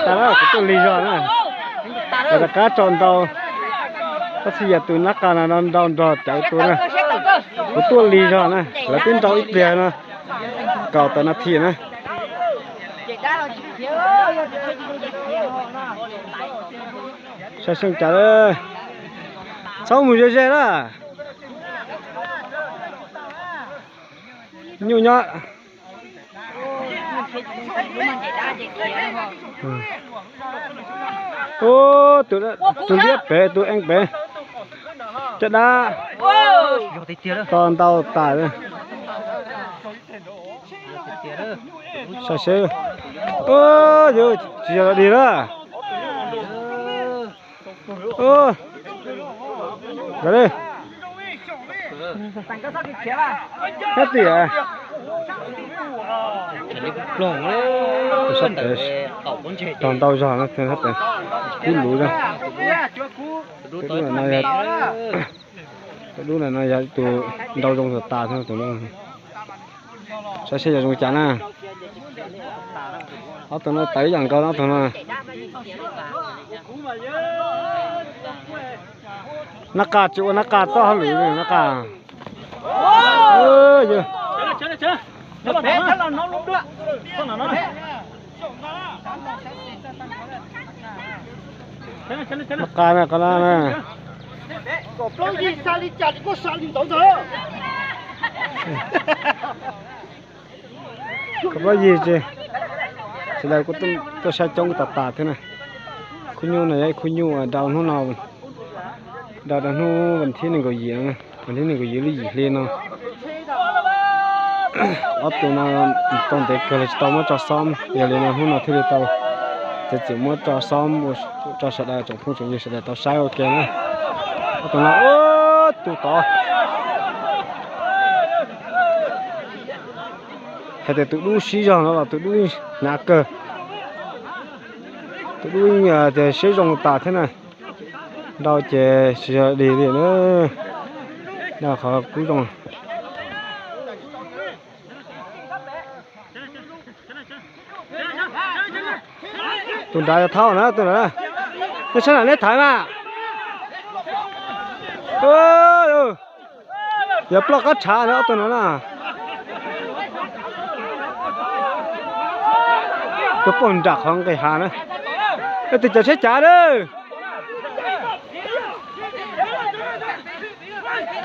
Tas lawm, kuv tuaj lig zog na. Kuv rov qab tso ntau. Koj txhij yam tus nab qa no nrau nrog cawv tus na. Kuv tuaj lig zog na, lawv twb nrau ib pliag no. Kaum tawm nas this na. Saib xyoo cas, txhob mus ze ze na. Nyuj nyob. Tus liab pem, tus eej pem. Caj dab to ntau tas. Saib seb, tsis yog dig na. Nyob tim, sab pem rog ntau zog no, sab pem kub luv zog. Tus dub no yog tus nrau zoo tas tas thiab tus no. Saib seb yog zoo cas na. Ob tug no tawv ib yam nkaus ob tug no. Nab qa tsis ua nab qa txoj hauj lwm nab qa. Nab qa na, qab na. Koj paub yig tsis, sawv daws kuj tuaj saib coob tas tas thiab na. Khub nyuj no yog ib khub nyuj dau hnub no, dau rau hnub vas thib nees nkaum yim no, vas thib nees nkaum yim lub yim hli no. Ob tug no tau ntev kawg los tsis tau muab tso xob, yog li no hnub no thiaj li tau txiav txim muab tso xob ua rau sawv daws tsoom phooj tsoom ywg sawv daws tau saib ua ke na. Ob tug no, tus tod hais tias tus dub sib zog no los tus dub hnyav kawg. Tus dub siab zoo tas thiab na. Nrau ces tsis yog dig li na. Nrau qhov kub zoo. Tus nrad yog thaub na, tus nrad na. Nej sab nram neb thaiv mas. Yog ploj qab tshav na ob tug no na. Tus poj nram qhov nqis hav na. Tus cav tsheb cav na.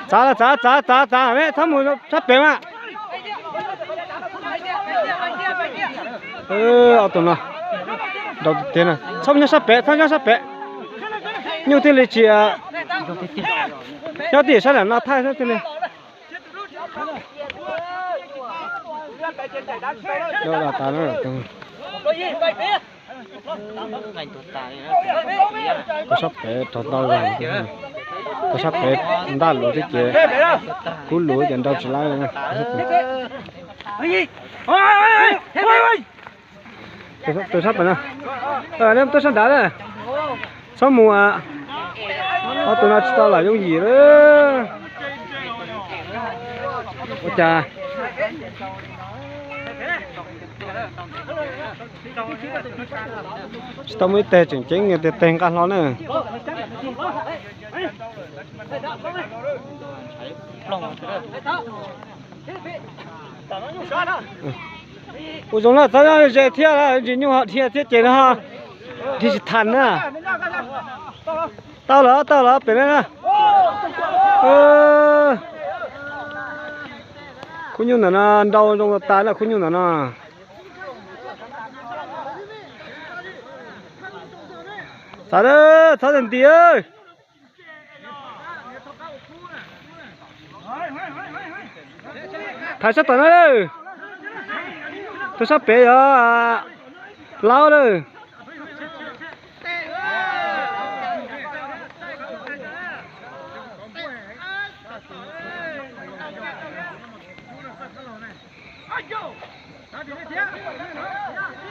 Txav, txav, txav, txav, txav, txhob mus sab pem mas. Ob tug no nrau tiag na, txhob nyob sab pem, txhob nyob sab pem. Nyuj thiaj li tsis, nyob tim sab nram no thaij thiaj li. Tus sab pem rog ntau zog, tus sab pem ntaj luv thiab ces kub luv ces nrau tsis laib. Tus sab pem no, nej tuaj sab nrad na, txhob mus. Ob tug no tsis tau lam yooj yim lawm. Ua cas tsis tau muaj ib teg tseem ceeb, tias teg nqa hlo na. Ua zoo na, txhob ze thiab, ntsis nyuj ho dhia thiab ces no dhia tsis thas na. Tau lawm, tau lawm, pem na. Khub nyuj ntawm no nrau zoo tas na, khub nyuj ntawm no. Txav, txhob nti. Thaiv sab tom no lawm. Tus sab pem yog Laub lawm.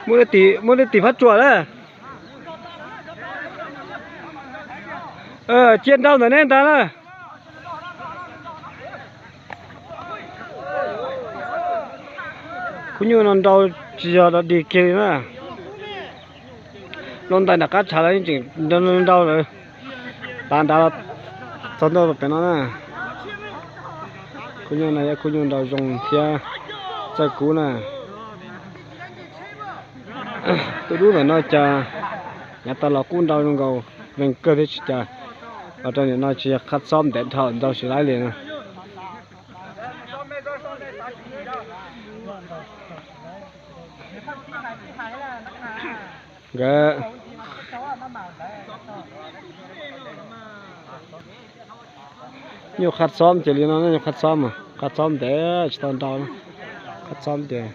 Muaj dej tim phab tsuas na. Cia nrau ntawm neb ntag na. Khub nyuj no nrau tsis yog dog dig kiag li na. Lub ntais nram qab tshav lawv yeej tseem nrau lawm. Tav nrad los txog ntua pem no na. Khub nyuj no yog khub nyuj nrau zoo thiab txawj kub na. Tuaj dub ntawm no cas yav tas los kuj nrau zoo nkaus vees kawg thiab tsis cas. Los rau nim no tsis yog qhab xob ntev dhau nrau tsis laib li na. Nkawd nyuj qhab xob ces li no, nyuj qhab xob mas qhab xob ntev tsis tau nrau, qhab xob ces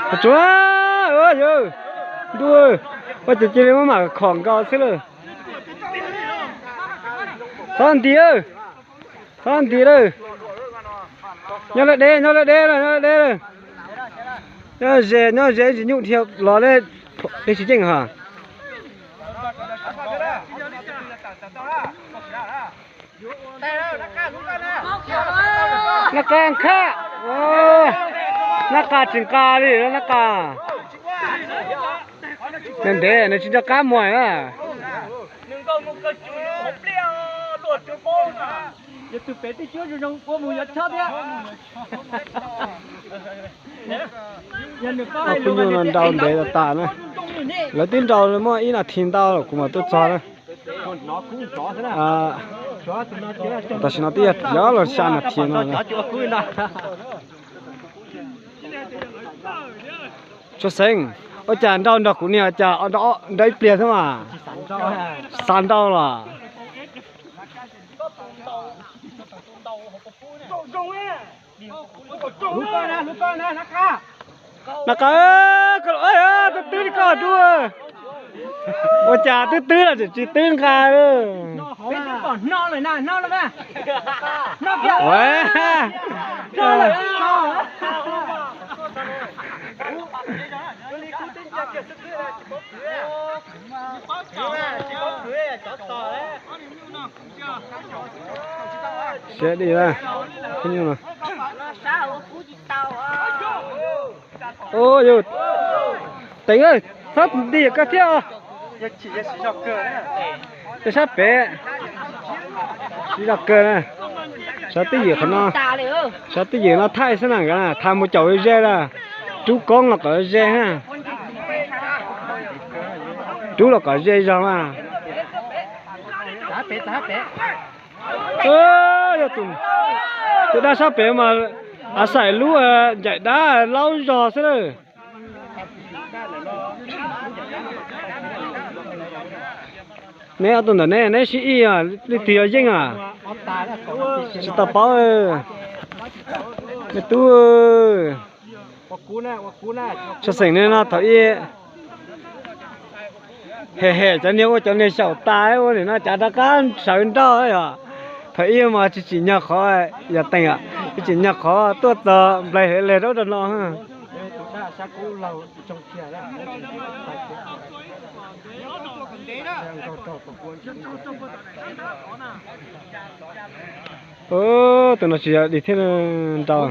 Nkawd tsuav, yawg ntuj, ua ces cia li muab mam khom nkaus xwb lawm. Txhob nti, txhob nti lawm. Nyob lawm deb, nyob lawm deb, nyob lawm deb. Nyob ze, nyob ze ib tsis nyuj dhia los, deb tsis yeej ha. Nab qa nkhab, nab qa tsis nqa li, nab qa. Ntev ntev nws tsis nco qab muag na. Ob peb nyuj no nrau ntev tas tas na. Lawv twb nrau muaj ib nas this ntau los kuv mam tuaj txog na. Tam sim no twb yog plaub los xya nas this no. Tsuas xeeb, ua cas nrau nrog kuv niag cas nrau ib pliag xwb mas. Xav nrau los. Nab qa, twb twb li koj dua. Ua cas twb twb los tseem tsis twb nqa. Siab di na. Yog Teev, txhob nti koj thiab. Sab pem, siv zog kawg na. Sawv twj ywm qhov no, sawv twj ywm no thaij xwb na, thaij mus caum ze na. Rub koob los kom ze na. Rub los kom ze zog mas. Yog tus dab sab pem mas a xaim lub ncaim dab laub zog xwb lawm. Neb ob tug ntawm neb, neb sib ij, leej twg yuav yeej a? Tsis tau paub. Me tub, tso xeem ne no thaum ub hem hem cov niag ua cov niag xyaum tas ua nim no cav rov qab sawv nrauj yom. Thaum ub mas tsis tsim nyog qhov yog teem, tsis tsim nyog qhov tuaj txog nplaig hliv leg rau rau no. Tus no tsis yog dig thiab nrau.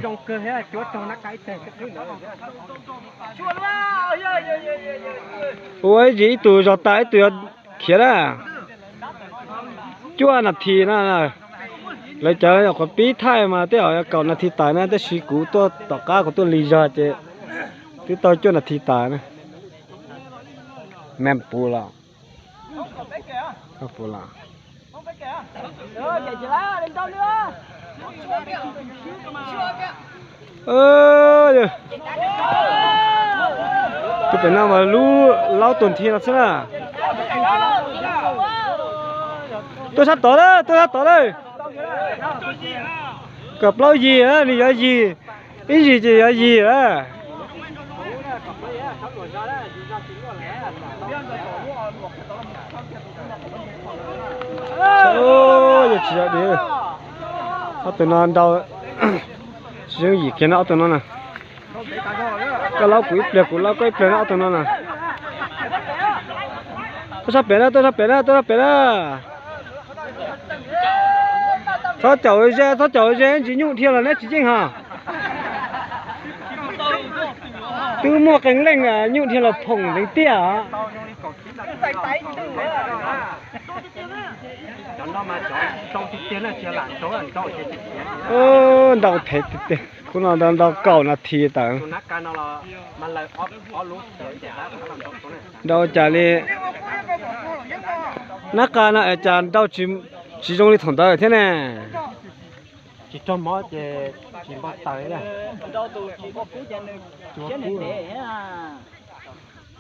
Ua ib ntsis ib tug zog tas ib tug yuav khiav na. Cuaj nas this na. Lawv cov nyuam qhuav pib thaij mas tej zaum yuav kaum nas this tas na, tab sis kuv tuaj tom qab kuv tuaj lig zog ces twb tau cuaj nas this tas na. Me puv los, puv los. Tus pem no mas lub laub tus nthi no xwb na. Tuaj sab tod lawm, tuaj sab tod lawm. Kaum plaub yig, nws yuav yig, ib yig ces yuav yig lawm. Yog tsis yog di, ob tug no nrau tsis yooj yim kiag no ob tug no na. Koj laub kuv ib pliag kuv laub koj ib pliag no ob tug no na. Tuaj sab pem na, tuaj sab pem na, tuaj sab pem na. Txhob caum ze, txhob caum ze, ntsis nyuj dhia los neb tsis yeej hos. Twb muaj qee leej nyuj dhia los phoom ntev tiag. Nrau thev tiag tiag, khub no nrau kaum nas this tawm. Nrau cas li, nab qa no es cas nrau tsis zoo li thaum ntawd thiab ne? Tsis raug mob ces tsis npau taws.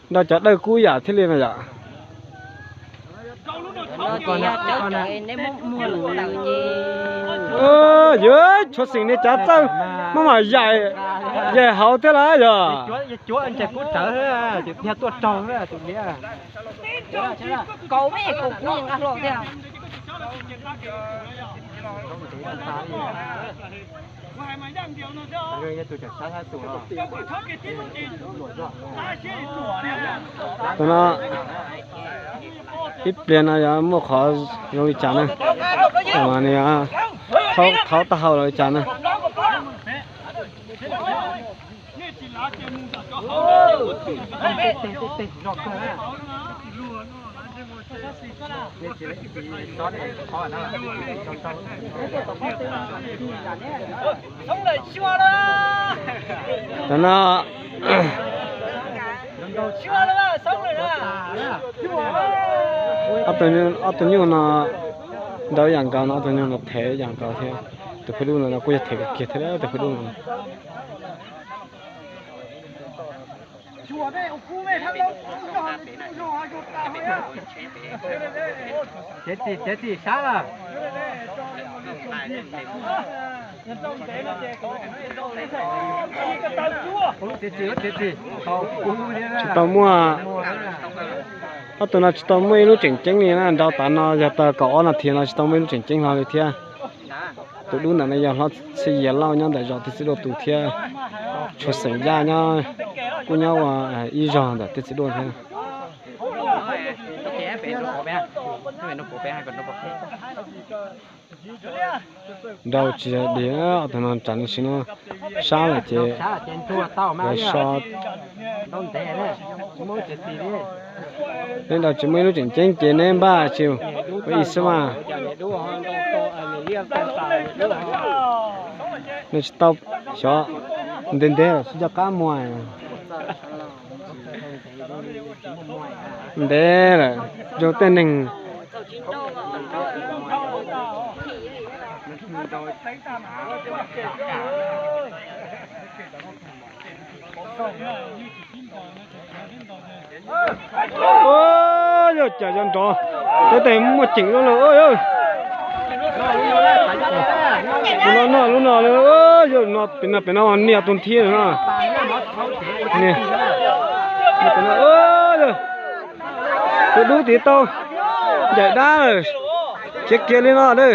Nrau cov dawj kub yam thiaj li no yom. Yuav tshuav xeem niag cav txawj maj mam yaim, yaim hauv thiab lawm yog. Tus no ib pliag no yog muaj qhov zoo li cas na, thaub taub hau los li cas na. Tus no, ob tug nyuj no nrau yam nkaus no, ob tug nyuj no thev yam nkaus thiab. Tus phab dub no kuj yog thev kiag thiab tus phab dub no. Tsev txim, tsev txim sab lawm. Tsis tau muaj, ob tug no tsis tau muaj ib lub tseem ceeb li na, nrau tas no yog tau kaum ob nas this no tsis tau muaj ib lub tseem ceeb hlo li thiab. Tus dub ntawm no yog hlob Txhiaj Yias Lauj nyob ntawm zos Tiaj Txiv Duaj tus thiab, tshuav xeem Yaj nyob, kuj nyob ua ib zog ntawm Tiaj Txiv Duaj thiab. Nrau tsis yog di, ob tug no tsam no sim no sab lawm ces lawv so. Neb nrau tsis muaj ib lub tseem ceeb ces neb npaj tsis ua ib xwb mas. Nws tsis tau xyov, ntev ntev lawm tsis nco qab muag. Ntev lawm zoo tej neeg. Yog cas yog nrov, tej tes muaj ceem lub lawm. Lub no no, lub no, yog no pem no, pem no nias tus thiab no. Tus dub tiv tau ncaim dab lawm, khiav kiag li no lawm.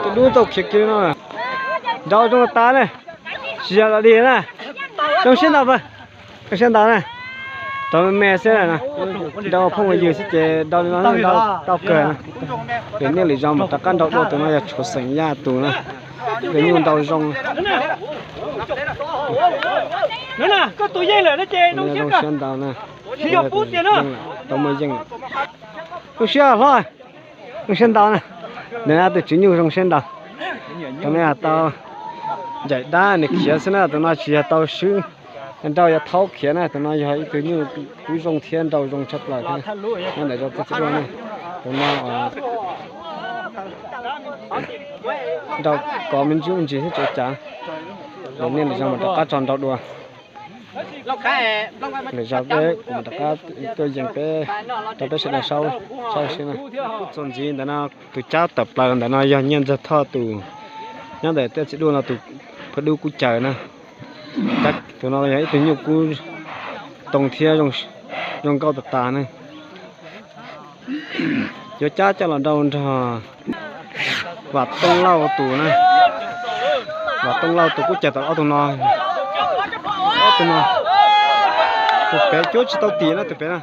Tus dub tau khiav kiag li no. Nrau zoo tas na, tsis yog los dig na. Zoo siab ntau, zoo siab ntau na. Rau me me xwb na, nrau phooj ywg xwb ces nrau li no tau kawg na. Lwm niaj lwm zaus mam rov qab nrau dua, tus no yog tshuav xeem Yaj tus na. Lwm nyuj nrau zoo. Zoo siab ntau na. Tau muaj yeej. Zoo siab hlob, zoo siab ntau na. Ntawm no tus tswv nyuj zoo siab ntau. Tus no yog tau ncaim dab nws khiav xwb na, tus no tsis yog tau swb, nrau yuav thaub khiav na. Tus no yog ib tug nyuj kub zoo thiab nrau zoo tshaj plaws thiab. Nyob ntawm zos Tiaj Txiv Duaj ne, tus no nrau kov me ntsis me ntsis thiab tseem ceeb. Lwm niaj lwm zaus mam rov qab tso nrau dua. Lwm zaus peb kuv mam rov qab tuaj yees peb rau peb sawv daws saib saib seb na. Txuas ntxiv ntawm no tus cab tawm plaws ntawm no yog Nyiaj Ntxawg Thoj tus, nyob ntawm Tiaj Txiv Duaj no tus phab dub kub caws na. Tus no yog ib tug nyuj kub too thiab zoo nkauj tas tas ne. Yuav cab coj los nrau nrog Vam Tooj Lauj tus na. Vam Tooj Lauj tus kub caws tau ob tug no. Ob tug no, tus pem cuab tsis tau tim na, tus pem na.